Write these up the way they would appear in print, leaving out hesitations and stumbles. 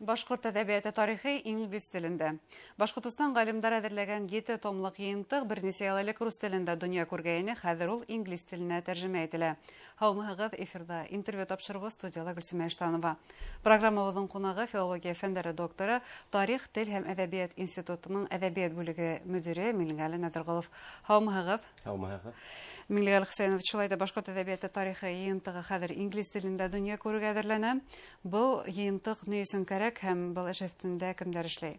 Башҡорт әҙәбиәте тарихы инглиз телендә. Башҡортостан ғалимдар әҙерләгән 7 томлыҡ йыйынтыҡ бер нисә йыл элек рус телендә донъя күргәйне, хәҙер ул инглиз теленә тәржемә ителә. Һаумыһығыҙ, эфирҙа интервью тапшырыуы, студияла Гөлсөмә Иштанова. Программабыҙҙың ҡунағы филология фәндәре докторы, Тарих, тел һәм әҙәбиәт институтының әҙәбиәт бүлеге мөдире Миңлеғәле Нәҙерғолов. Һаумыһығыҙ. Һаумыһығыҙ. Миңлеғәле Хөсәйенович, шулай ҙа башҡорт әҙәбиәте тарихы йыйынтығы хәҙер инглиз телендә донъя күрергә әҙерләнә. Был йыйынтыҡ ни өсөн кәрәк һәм был эш өҫтөндә кемдәр эшләй?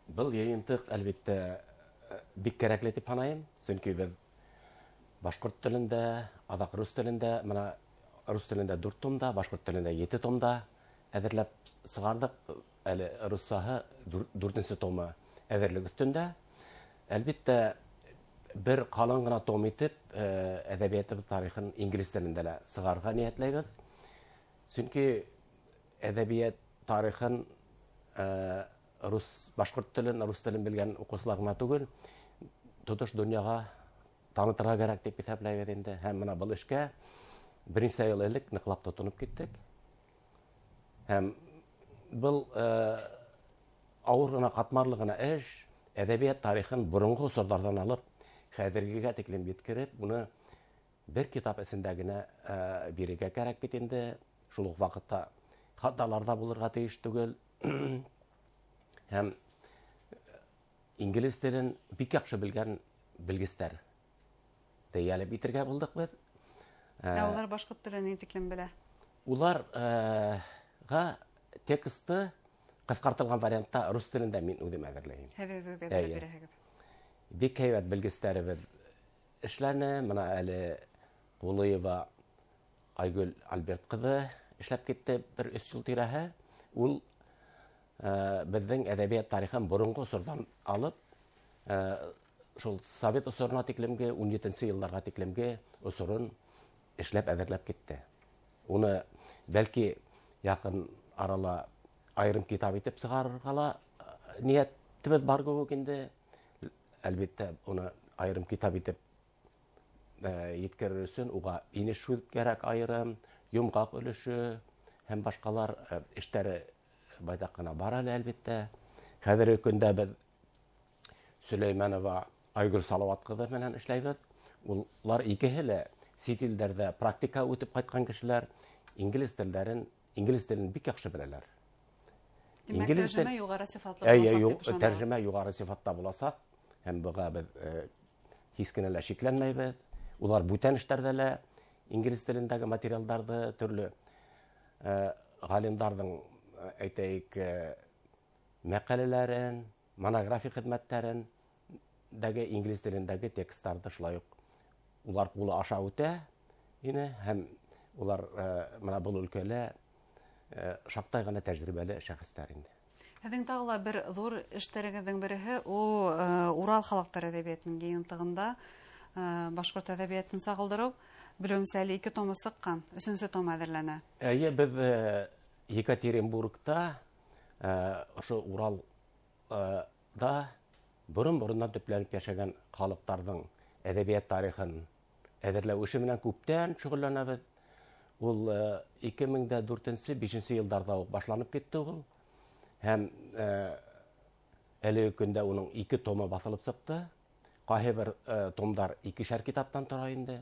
Был йыйынтыҡ, әлбиттә, бик кәрәкле тип һанайым, сөнки беҙ башҡорт телендә, аҙаҡ рус телендә, мына рус телендә 4 томда, башҡорт телендә 7 томда әҙерләп сығарҙыҡ. Әле руссаһы 4-нсе томы әҙерлек өҫтөндә. Әлбиттә, бер ҡалын ғына том итеп, әҙәбиәтебеҙ тарихын инглиз телендә лә сығарырға ниәтләйбеҙ. Сөнки әҙәбиәт тарихын рус, башҡорт телен, рус телен белгән уҡыусылар ғына түгел, тотош донъяға танытырға кәрәк тип иҫәпләйбеҙ инде. Һәм мына был эшкә бер нисә йыл элек ныҡлап тотоноп киттек. Һәм был ауыр ғына, ҡатмарлы ғына эш, әҙәбиәт тарихын боронғо осорҙарҙан алып хәҙергегә тиклем еткереп, уны бер китап эсендә генә бирергә кәрәк бит инде. Шул уҡ ваҡытта хаталар ҙа булырға тейеш түгел. Һәм инглиз телен бик яҡшы белгән белгестәр тәйәлеп итергә булдыҡ беҙ. Ә улар башҡорт телен ни тиклем белә? Уларға тексты ҡыҫҡартылған вариантта рус телендә мин үҙем әҙерләйем. Һеҙ үҙегеҙ әҙерләп бирәһегеҙ. Бик һәйбәт белгестәребеҙ эшләне. Мына әле Ҡулыева Айгөл Альберт ҡыҙы эшләп китте бер 3 йыл тирәһе. Ул беҙҙең әҙәбиәт тарихын боронғо осорҙан алып, шул совет осорона тиклемге, 17-нсе йылдарға тиклемге осорон эшләп әҙерләп китте. Уны бәлки яҡын арала айырым китап итеп сығарырға ла ниәтебеҙ бар кеүек инде. Әлбиттә, уны айырым китап итеп еткерер өсөн уға инеш һүҙ кәрәк, айырым, йомғаҡ өлөшө һәм башҡалар эштәре байтаҡ ҡына бар әле, әлбиттә. Хәҙерге көндә беҙ Сөләймәнова Айгөл Салауат ҡыҙы менән эшләйбеҙ. Улар икеһе лә сит илдәрҙә практика үтеп ҡайтҡан кешеләр, инглиз телен бик яҡшы беләләр. Тимәк, тәржемә юғары сифатлы Эйе, буласаҡ тип ышанабыҙ. Тәржемә юғары сифатта буласаҡ. Һәм быға беҙ һис кенә лә шикләнмәйбеҙ. Улар бүтән эштәрҙә лә инглиз телендәге материалдарҙы төрлө ғалимдарҙың, әйтәйек, мәҡәләләрен, монографик хеҙмәттәрен дәге инглиз телендәге тексттарҙы шулай уҡ улар ҡулы аша үтә ине, һәм улар мына был өлкәлә шаҡтай ғына тәжрибәле шәхестәр инде. Һеҙҙең тағы ла бер ҙур эштәрегеҙҙең береһе ул Урал халыҡтар әҙәбиәтенең йыйынтығында башҡорт әҙәбиәтен сағылдырыу. Белеүемсә, әле 2 томы сыҡҡан, 3-нсе том әҙерләнә. Эйе, беҙ Екатеринбургта, ошо Урал да борон-борондан төпләнеп йәшәгән халыҡтарҙың әҙәбиәт тарихын әҙерләү эше менән күптән шөғөлләнәбеҙ. Ул ике мең дә дүртенсе, бишенсе йылдарҙа уҡ башланып китте ул. Һәм әлеге көндә уның 2 томы баҫылып сыҡты. Ҡайһы бер томдар икешәр китаптан тора инде.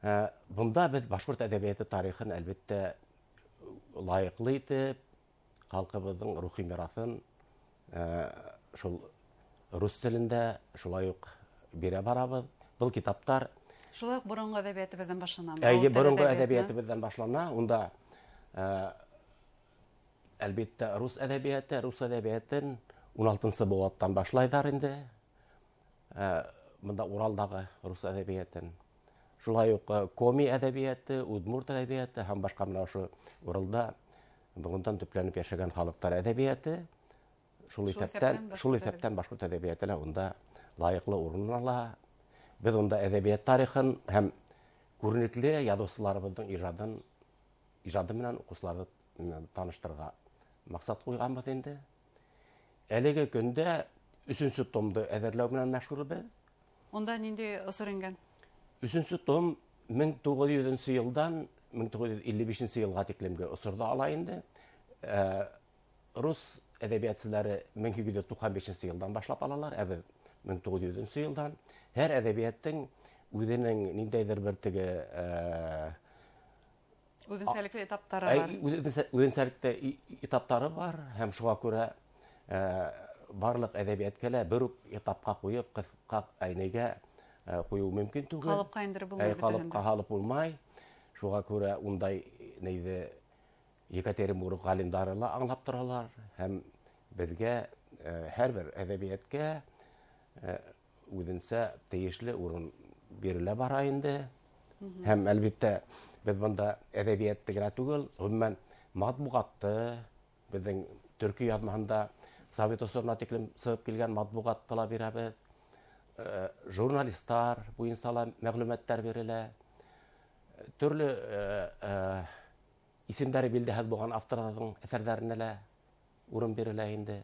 Бында беҙ башҡорт әҙәбиәте тарихын, әлбиттә, лайыҡлы итеп, халҡыбыҙҙың рухи мираҫын шул рус телендә шулай уҡ бирә барабыҙ. Был китаптар Шулай уҡ боронғо әҙәбиәтебеҙҙән башлана. Эйе, Был тел боронғо әҙәбиәтенән. әҙәбиәтебеҙҙән башлана. Унда, әлбиттә, рус әҙәбиәте, рус әҙәбиәтен ун алтынсы быуаттан башлайҙар инде. Бында Уралдағы рус әҙәбиәтен. Шулай уҡ коми әҙәбиәте, удмурт әҙәбиәте һәм башҡа мына ошо Уралда борондан төпләнеп йәшәгән халыҡтар әҙәбиәте. Шул Шул иҫәптән, иҫәптән шул башҡорт иҫәптән башҡорт әҙәбиәте лә унда лайыҡлы урын ала. Беҙ унда әҙәбиәт тарихын һәм күренекле яҙыусыларыбыҙҙың ижады менән уҡыусыларҙы таныштырырға маҡсат ҡуйғанбыҙ инде. Әлеге көндә 3-нсе томды әҙерләү менән мәшғүлбеҙ. Унда ниндәй осор ингән? 3-нсе том мең туғыҙ йөҙөнсө йылдан мең туғыҙ йөҙ илле бишенсе йылға тиклемге осорҙо ала инде. Рус әҙәбиәтселәре 1895 йылдан башлап алалар, ә беҙ 1900 йылдан. Һәр әҙәбиәттең үҙенең ниндәйҙер бер теге үҙенсәлекле этаптары бар. Үҙенсәлекле этаптары бар, һәм шуға күрә барлыҡ әҙәбиәткә лә бер үк этапҡа ҡуйып, ҡыҫҡа әйнәгә ҡуйыу мөмкин түгел. Ҡалыпҡа индереп булмай. Ҡалыпҡа һалып булмай. Шуға күрә ундай нейҙе Екатеринбург ғалимдары ла аңлап торалар, һәм беҙгә һәр бер әҙәбиәткә үҙенсә тейешле урын бирелә бара инде. Һәм әлбиттә беҙ бында әҙәбиәтте генә түгел, ғөмүмән матбуғатты, беҙҙең төрки яҙмаһында совет осорона тиклем сығып килгән матбуғатты ла бирәбеҙ. Журналистар буйынса ла мәғлүмәттәр бирелә. Төрлө исемдәре билдәһеҙ булған авторҙарҙың әҫәрҙәренә лә урын бирелә инде.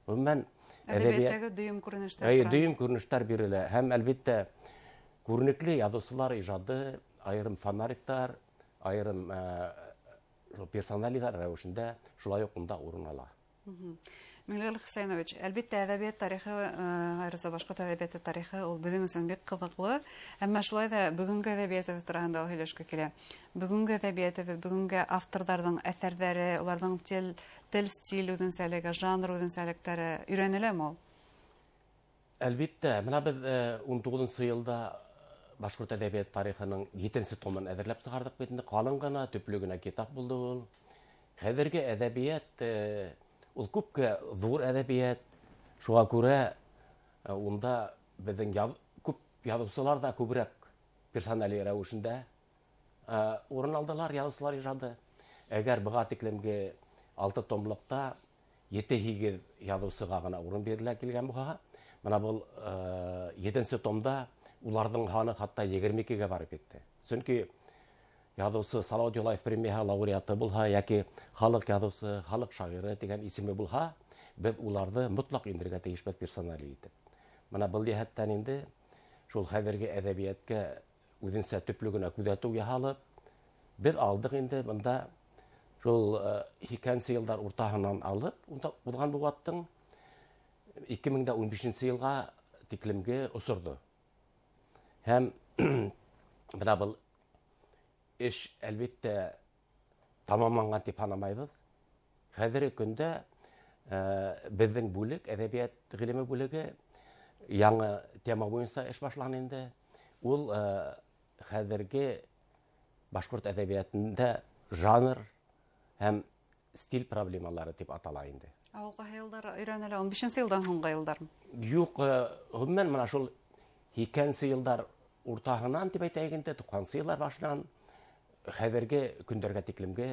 Ғөмүмән әҙәбиәттәге дөйөм күренештәр. Дөйөм күренештәр бирелә. Һәм әлбиттә күренекле яҙыусылар ижады, айырым фонариктар, айырым персоналиҙар рәүешендә шулай уҡ унда урын ала. Миңлеғәле Хөсәйенович, әлбиттә әҙәбиәт тарихы, айырыуса башҡорт әҙәбиәте тарихы ул беҙҙең өсөн бик ҡыҙыҡлы, әммә шулай ҙа бөгөнгө әҙәбиәтебеҙ тураһында ла һөйләшкә килә. Бөгөнгө әҙәбиәтебеҙ, бөгөнгө авторҙарҙың әҫәрҙәре, уларҙың тел стиль үҙенсәлеге, жанр үҙенсәлектәре өйрәнеләме ул? Әлбиттә, бына беҙ 19-нсы йылда башҡорт әҙәбиәт тарихының 7-нсе томын әҙерләп сығарҙыҡ бит инде, ҡалын ғына, төплө генә китап булды ул. Хәҙерге әҙәбиәт ул күпкә ҙур әҙәбиәт, шуға күрә унда беҙҙең күп яҙыусылар ҙа күберәк персонали рәүешендә урын алдылар, яҙыусылар ижады. Әгәр быға тиклемге 6 томлыҡта 7-8 яҙыусыға ғына урын бирелә килгән булһа, бына был 7-нсе томда уларҙың һаны хатта 22-гә барып етте. Сөнки яҙыусы Салауат Юлаев премияһы лауреаты булһа, йәки халыҡ яҙыусы, халыҡ шағиры тигән исеме булһа, беҙ уларҙы мотлаҡ индерергә тейешбеҙ персонали итеп. Бына был йәһәттән инде шул хәҙерге әҙәбиәткә үҙенсә төплө генә күҙәтеү яһалып, беҙ алдыҡ инде бында шул 80-нсе йылдар уртаһынан алып, уҙған быуаттың 2015 йылға тиклемге осорҙо. Һәм бына был эш әлбиттә тамамланған тип һанамайбыҙ. Хәҙерге көндә беҙҙең бүлек, әҙәбиәт ғилеме бүлеге яңы тема буйынса эш башланы инде. Ул хәҙерге башҡорт әҙәбиәтендә жанр һәм стиль проблемалары тип атала инде. Ә ул ҡайһы йылдар өйрәнелә? 15-нсе йылдан һуңғы йылдар? Юҡ, ғөмүмән бына шул 80-нсе йылдар уртаһынан тип әйтәйек инде, 90-нсы йылдар башынан хәҙерге көндәргә тиклемге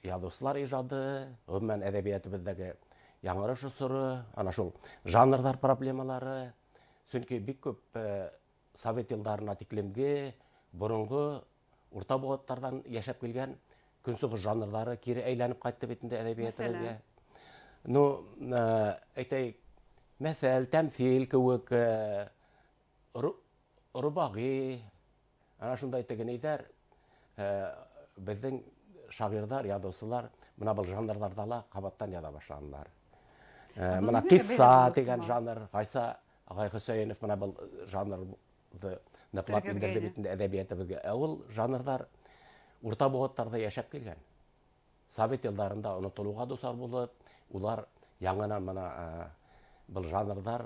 яҙыусылар ижады, ғөмүмән әҙәбиәтебеҙҙәге яңырыш осоро, ана шул жанрҙар проблемалары. Сөнки бик күп совет йылдарына тиклемге боронғо урта быуаттарҙан йәшәп килгән көнсығыш жанрҙары кире әйләнеп ҡайтты бит инде әҙәбиәтебеҙгә. Ну, әйтәйек, мәҫәл, тәмҫил кеүек, рубағи, ана шундай тегенейҙәр, беҙҙең шағирҙар, яҙыусылар бына был жанрҙарҙа ла ҡабаттан яҙа башланылар. Бына ҡисса тигән жанр, Ғайса ағай Хөсәйенов бына был жанрҙы ныҡлап индерҙе бит инде әҙәбиәтебеҙгә. Ә ул жанрҙар урта быуаттарҙа йәшәп килгән. Совет йылдарында онотолоуға дусар булып, улар яңынан бына был жанрҙар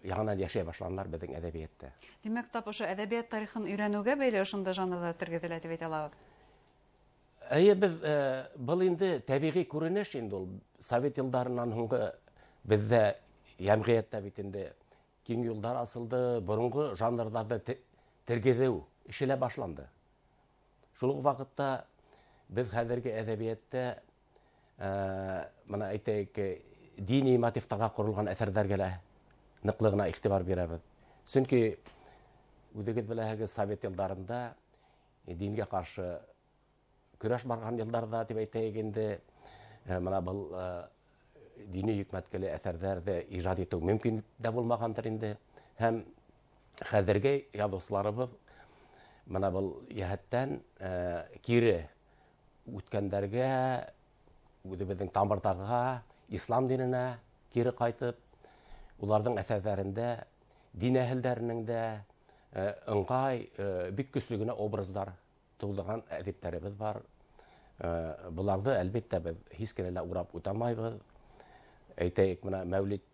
яңынан йәшәй башланылар беҙҙең әҙәбиәттә. Тимәк, тап ошо әҙәбиәт тарихын өйрәнеүгә бәйле ошондай жанрҙар тергеҙелә тип әйтә алабыҙ. Эйе, беҙ был инде тәбиғи күренеш инде ул. Совет йылдарынан һуңғы беҙҙә йәмғиәттә бит инде киң юлдар асылды, боронғо жанрҙарҙы тергеҙеү эше лә башланды. Шул уҡ ваҡытта беҙ хәҙерге әҙәбиәттә, бына әйтәйек, дини мотивтарға ҡоролған әҫәрҙәргә лә ныҡлы ғына иғтибар бирәбеҙ. Сөнки үҙегеҙ беләһегеҙ, совет йылдарында дингә ҡаршы көрәш барған йылдарҙа тип әйтәйек инде, бына был дини йөкмәткеле әҫәрҙәрҙе ижад итеү мөмкин дә булмағандыр инде. Һәм хәҙерге яҙыусыларыбыҙ бына был йәһәттән кире Үткәндәргә, үҙебеҙҙең тамырҙарға, ислам диненә кире ҡайтып, уларҙың әҫәрҙәрендә дин әһелдәренең дә ыңғай, бик көслө генә образдар тыуҙырған әҙиптәребеҙ бар. Быларҙы, әлбиттә, беҙ һис кенә лә урап үтә алмайбыҙ. Әйтәйек, бына Мәүлит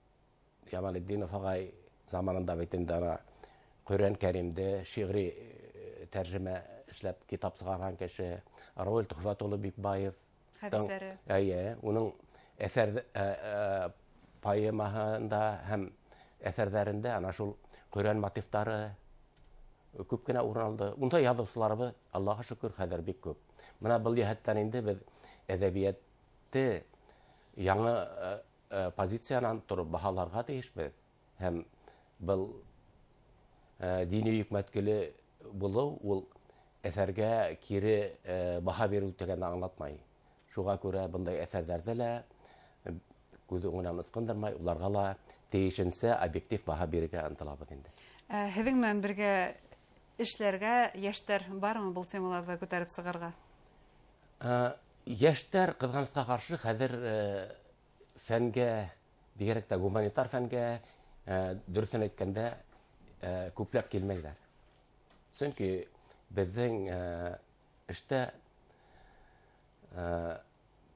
Ямалетдинов ағай заманында бит инде ана Ҡөрьән Кәримде шиғри тәржемә эшләп китап сығарған кеше, Рауил Төхфәт улы Бикбаев. Хәдистәре. Эйе, уның әҫәр поэмаһында һәм әҫәрҙәрендә ана шул Ҡөрьән мотивтары күп кенә урын алды. Унда яҙыусыларыбыҙ, Аллаға шөкөр, хәҙер бик күп. Бына был йәһәттән инде беҙ әҙәбиәтте яңы позициянан тороп баһаларға тейешбеҙ. Һәм был дини йөкмәткеле булыу ул әҫәргә кире баһа биреү тигәнде аңлатмай. Шуға күрә бындай әҫәрҙәрҙе лә күҙ уңынан ысҡындырмай, уларға ла тейешенсә объектив баһа бирергә ынтылабыҙ инде. Һеҙҙең менән бергә эшләргә йәштәр бармы был темаларҙы күтәреп сығырға? Йәштәр, ҡыҙғанысҡа ҡаршы, хәҙер фәнгә, бигерәк тә гуманитар фәнгә, дөрөҫөн әйткәндә, күпләп килмәйҙәр. Сөнки беҙҙең эштә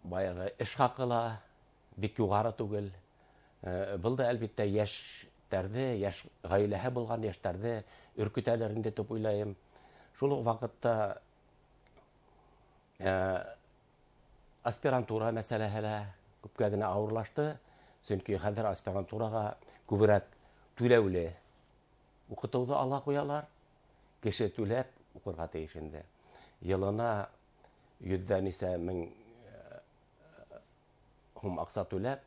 баяғы эш хаҡы ла бик юғары түгел. Был да, әлбиттә, йәштәрҙе, йәш ғаиләһе булған йәштәрҙе өркөтәлер инде тип уйлайым. Шул уҡ ваҡытта аспирантура мәсьәләһе лә күпкә генә ауырлашты. Сөнки хәҙер аспирантураға күберәк түләүле уҡытыуҙы ала ҡуялар. Кеше түләп уҡырға тейеш инде. Йылына йөҙҙән нисә мең һум аҡса түләп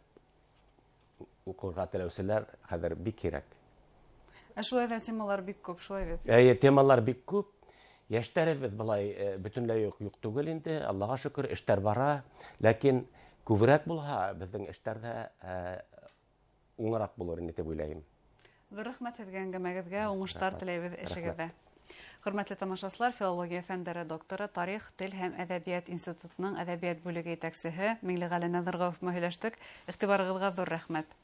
уҡырға теләүселәр хәҙер бик һирәк. Ә шулай ҙа темалар бик күп, шулай бит? Эйе, темалар бик күп. Йәштәребеҙ былай бөтөнләй юҡ түгел инде, Аллаға шөкөр, эштәр бара. Ләкин күберәк булһа, беҙҙең эштәр ҙә уңыраҡ булыр инде тип уйлайым. Ҙур рәхмәт һеҙгә әңгәмәгеҙгә, уңыштар теләйбеҙ эшегеҙҙә. Хөрмәтле тамашасылар, филология фәндәре докторы, тарих, тел һәм әҙәбиәт институтының әҙәбиәт бүлеге етәксеһе Миңлеғәле Нәҙерғауов менән һөйләштек. Иғтибарығыҙға ҙур рәхмәт.